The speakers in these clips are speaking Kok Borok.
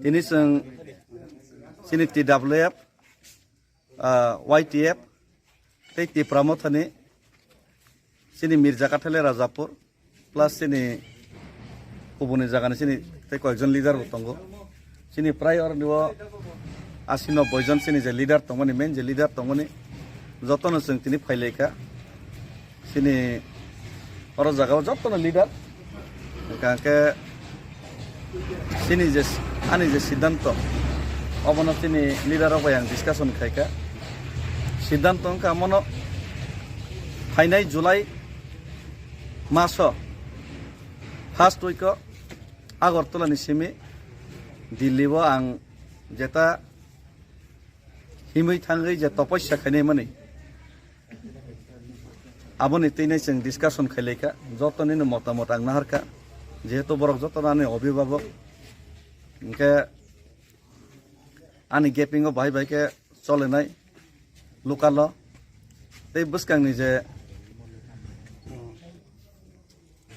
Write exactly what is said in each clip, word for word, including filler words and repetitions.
Tini chwng chini T W F, ah, Y T F, tei Tipra Mothani, chini Mirja Kathele Rajapur, plus chini kubuni jagani chini tei koyekjon leader bo tongo. Chini prai oroni o asi nobboi jon chini je leader tongmani, main je leader tongmani, jotono chwng tini phailaikha. Chini oro jagao jotono leader. Hwnkha hwnkhe chini je, ani je siddhanto, obono chini leader rok bai ang discussion khaikha. Siddhanto wngkha omono phainai July maso first week o Agartala ni simi Delhi o ang jeta himwi thangwi je topossa khainai mani, aboni twi nai chwng discussion khailaikha, jotonino motamot ang naharkha, jehetu borok jotono ani obhibhabok, hwnkhe ani gaping o bahai bahai khe cholenai local o tei bwskangni je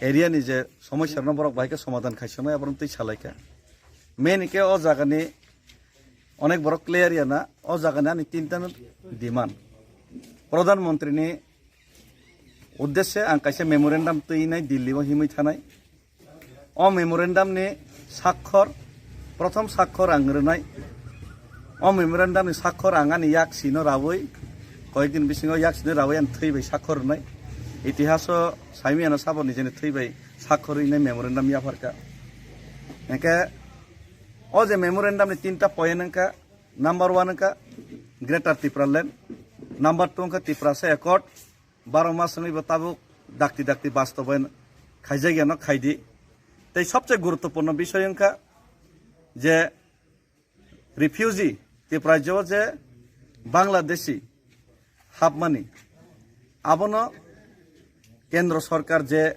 area ni je somosya rokno borok bahai khe somadhan khaisonai, aborok twi salaikha. Main hwnkhe o jagani onek borok clear ya na, o jagani ani tinta no demand. Pradhan Mantri ni uddeshe ang kaisa memorandum twinai Delhi o himwi thanai. O memorandum ni sakhor, prothom sakhor ang rwnai. O memorandum ni sakhor ang ani yaksino rawi, koyekdin bisingo yaksino rawi ani thwi bai sakhor rwnai. Itihaso saimiyano sabo nijeni thwi bai sakhor rwnai memorandum yapharkha. Hwnkhe o je memorandum ni tinta point wngkha, number one wngkha Greater Tipraland, number two wngkha Tiprasa Accord, baro mas wngwi bo tabuk dakti dakti bastobayan khaijak yano khaidi. Tei sobse guruttopurno bisoi wngkha je refugee, Tripura rajyo je Bangladeshi hapmani, abono kendro sorkar je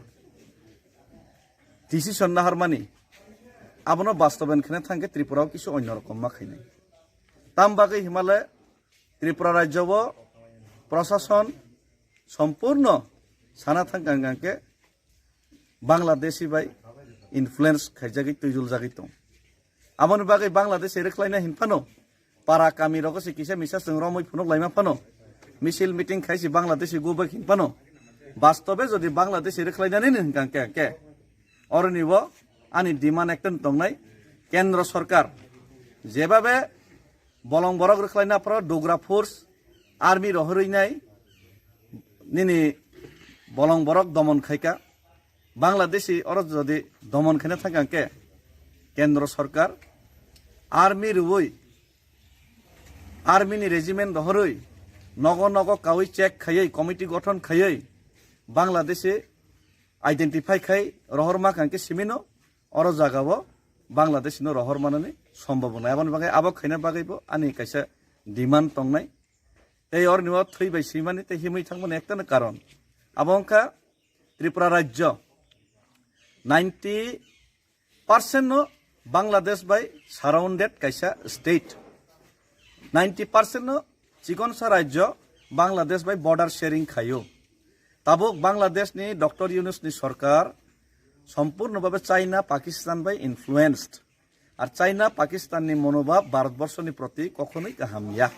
decision naharmani, abono bastobayan khwna thangkhe Tripura o kisu onyo rokom ma khainai. Tam bagwi himale Tripura rajyo o prosason sompurno sana thang kang kang khe Bangladeshi bai influence khaijagwi twijuljagwi tong. Aboni bagwi Bangladeshi rwkhlaina hin phano, para kami rogo se kisa misa chwng romwi phunuk laima phano, misil meeting khai se Bangladeshi gubak hin phano, bastobe jodi Bangladeshi rwkhlainani hwnkha khe, khe oroni bo ani demand ekta tongnai, kendro sorkar jebabe bolong borok rwkhlaina phoro dogra force, army rohorwi nai nini bolong borok domon khaika. Bangladeshi oro jodi domon khaina thangkha khe kendro sorkar army rwui, army ni regiment rohorwi nogo nogo kaui check khaiwi committee gothon khaiwi Bangladeshi identify khai rohor ma kang khe simino oro jagao Bangladesh no rohor manani sombobona. Aboni bagwi abo khaina bagwi bo ani kaisa demand tongnai. Tei orni o thwi bai swimani tei himwi thangmani ekta no karon. Abo wngkha Tripura rajyo ninety percent no Bangladesh bai surrounded kaisa state. Ninety percent no chikonsa rajyo Bangladesh bai border sharing khaio. Tabuk Bangladesh ni Doctor Yunus ni sorkar sompurno babe China, Pakistan bai influenced. Ar China, Pakistan ni monobhab Bharat borsho ni proti kokhonoi kaham ya.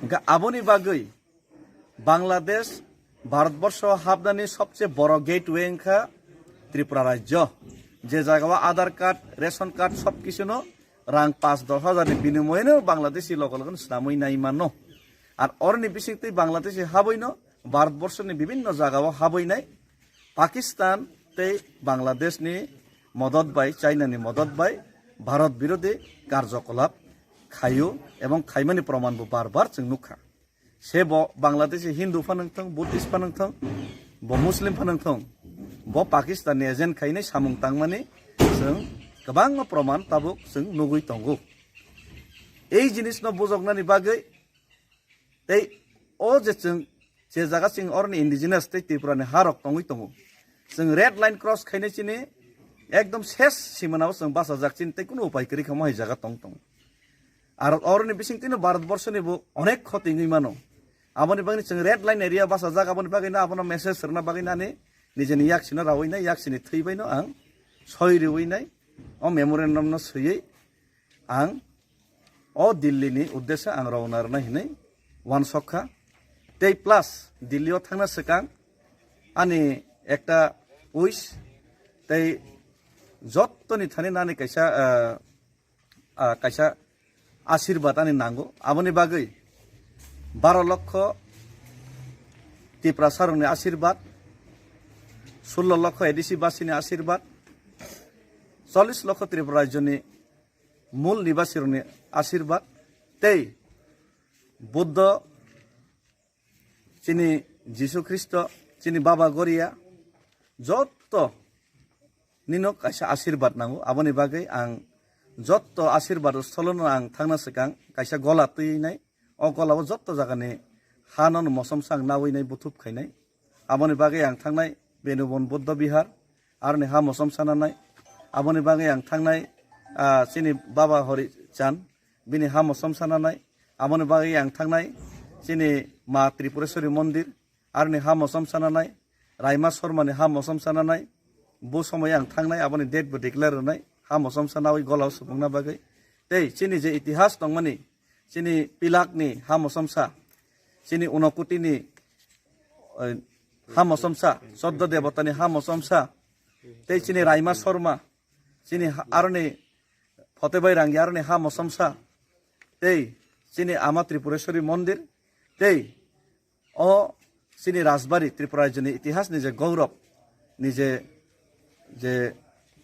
Hingkhe aboni bagwi Bangladesh Bharat borsho hapnani sobse boro gateway wngkha Tripura rajyo. Je jagao Aadhaar card, ration card sob kisu no rang paanch dosh hajar ni binimoyeno Bangladeshi logo logo no swnamwi nai mano. Ar oroni bisingtwi Bangladeshi habwi no Bharat borsho ni bibinno jagao habwi nai. Pakistan tei Bangladesh ni modot bai, China ni modot bai Bharat birodhi karjokolap khaio ebong khaimani proman bo bar bar chwng nukha. Se bo Bangladeshi Hindu phano wngthong, Buddhist phano wngthong, bo Muslim phano wngthong, bo Pakistan ni agent khainai samung tangmani chwng kwbangma proman tabuk chwng nugwi tongo. Ei jinis no bujoknani bagwi tei o je chwng je jaga chwng oroni indigenous tei Tripura ni ha rok tongwi tongo, chwng red line cross khainai chini ekdom ses simana o chwng bachajak chini tei kunu upai kwrwi kha mohai jaga tong tongo. Ar oroni bisingtwino Bharat borsho ni bo onek khoti wngwi mano. Aboni bagwi chwng red line area bachajak, aboni bagwino abono message rwna bagwino ani nijeni yaksino rawi nai, yaksini thwi baino ang soi riwi nai, o memorandum no swiwi ang o Delhi ni uddesyo ang rwna rwna hinwi uansukha. Tei plus Delhi o thangna swkang ani ekta wish, tei jottoni thani nani kaisa, ah, ah, kaisa asirbat ani nango. Aboni bagwi baro lokho Tiprasa rokni asirbat, sullo lokho A D C basini asirbat, chollish lokho Tripura rajyoni mul nibasi rokni asirbat, tei Buddho, chini Jisu Khristo, chini Baba Goria, jotto nino kaisa asirbat nango. Aboni bagwi ang jotto asirbat stholono ang thangna swkang kaisa gola twi nai. O gola o jotto jagani hano no mosom sang nawi nai, buthup khainai. Aboni bagwi ang thangnai Benubon Buddha Bihar, aroni ha mosom sana nai. Aboni bagwi ang thangnai, ah, chini Baba Hori Chan, bini ha mosom sana nai. Aboni bagwi ang thangnai chini Ma Tripureshwari Mondir, aroni ha mosom sana nai. Raima Sharma ni ha mosom sana nai. Bo somoy ang thangnai, aboni date bo declare rwnai, ha mosom sanawi gola o supungna bagwi. Tei chini je itihas tongmani, chini Pilak ni ha mosom sa, chini Unokoti ni, eh, ha mosom sa, Choddo Debota ni ha mosom sa, tei chini Raima Sharma, chini ha-, aroni Phote Bairang aroni ha mosom sa, tei chini Ama Tripureshwari Mondir, tei o chini Rajbari, Tripura rajyoni itihas ni je gourob, ni je, je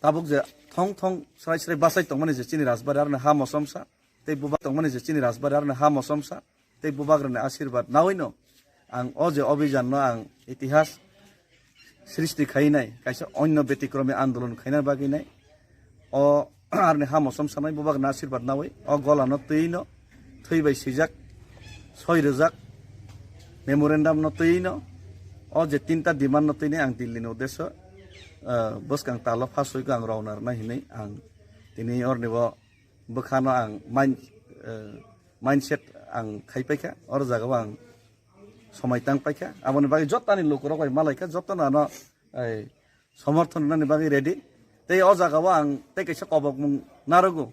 tabuk je thong thong srai srai bachai tongmani je chini Rajbari aroni ha mosom sa, tei bubak tongmani je chini Rajbari aroni ha mosom sa, tei bubagrani asirbat nawino ang o je obhijan no ang itihas srishti khainai, kaisa onyo betikromi andolon khaina bagwi nai. O aroni ha mosom sanai bubagrani asirbat nawi o gola no twi no thwi bai swijak, soi rwjak memorandum no twi no o je tinta demand no twi nai ang Delhi ni uddesyo, ah, bwskang talo phasoi ko ang rwna rwna hinwi ang tini oroni bo bwkhano ang mind, eh, mindset ang khai paikha, oro jagao ang somai tang paikha. Aboni bagwi jottoni lukurok bai malaikha, jottono ano, eh, somorthon rwnani bagwi ready. Tei o jagao ang tei kaisa kobokmung narogo.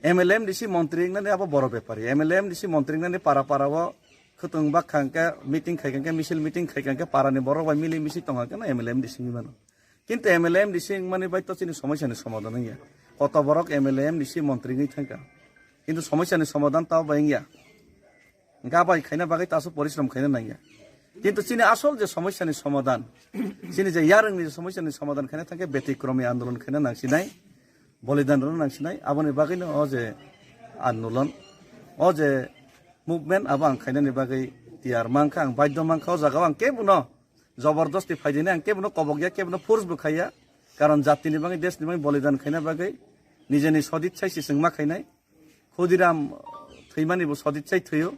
M L A M D C montri wngnani abo boro bepari. M L A M D C montri wngnani para para o khwtwng bak kha hwnkhe, meeting khai kha hwnkhe, misil meeting khai kha hwnkhe, parani borok bai mili misi tong kha hwnkhe no M L A M D C wngwi mano. Kintu M L A M D C wngmani bai to chini somosya ni somadhan wngya. Koto borok M L A M D C montri wngwi thangkha. Kintu somosya ni somadhan tao bai wngya. Hwnkhe abo hai khaina bagwi taso porishrom khaina nangya. Kintu chini asol je somosya ni somadhan, chini je yarwng ni je somosya ni somadhan khaina thangkhe betikromi andolon khaina nangsinai, bolidan rwna nangsinai, aboni bagwi no o je andolon, o je movement abo ang khainani bagwi tiyar mankha, ang baidhyo mankha, o jagao ang kebono jobordosti phaidini ang kebono kobokya, kebono force bo khaiya, karon jatini bagwi, deshni bagwi bolidan khaina bagwi nijeni sodit sai se chwngma khainai. Khudiram thwimani bo sodit sai thwiyo.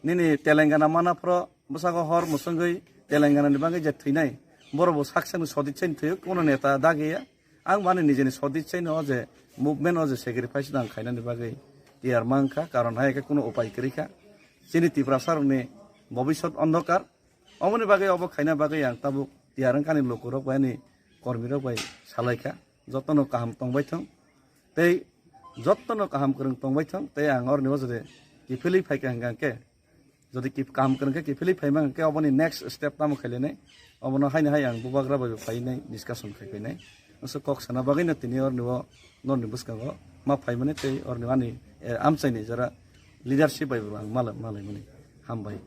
Nini Telangana manaphro bwsago hor mwswngwi Telangana ni bagwi je thwinai, borok bo sak sakni sodit sai thwiyo, kuno neta dagiya. Ang bani nijeni sodit sai no je movement o je sacrifice no ang khainani bagwi tiyar mankha, karon hai khe kuno upai kwrwi kha. Chini Tiprasa rokni bobisot ondhokar. Oboni bagwi obo khaina bagwi ang tabuk tiyar wngkha ani lukurok bai, ani kormirok bai salaikha. Jotono kaham tongbai thung. Tei jotono kaham kwrwng tongbai thung. Tei ang oroni o jodi kiphilwi phaikha hwnkha hwnkhe, jodi kip-, kaham kwrwng khe kiphilwi phaima hwnkhe oboni next step tamo khailainai. Obono haino hai ang bubagra bai phainai, discussion khai phainai. Aswk kok sana bagwino tini oroni o norni bwskango ma phaimani tei oroni ani, eh, amchaini jora leadership bai bo ang malai, malaimani. Hambai.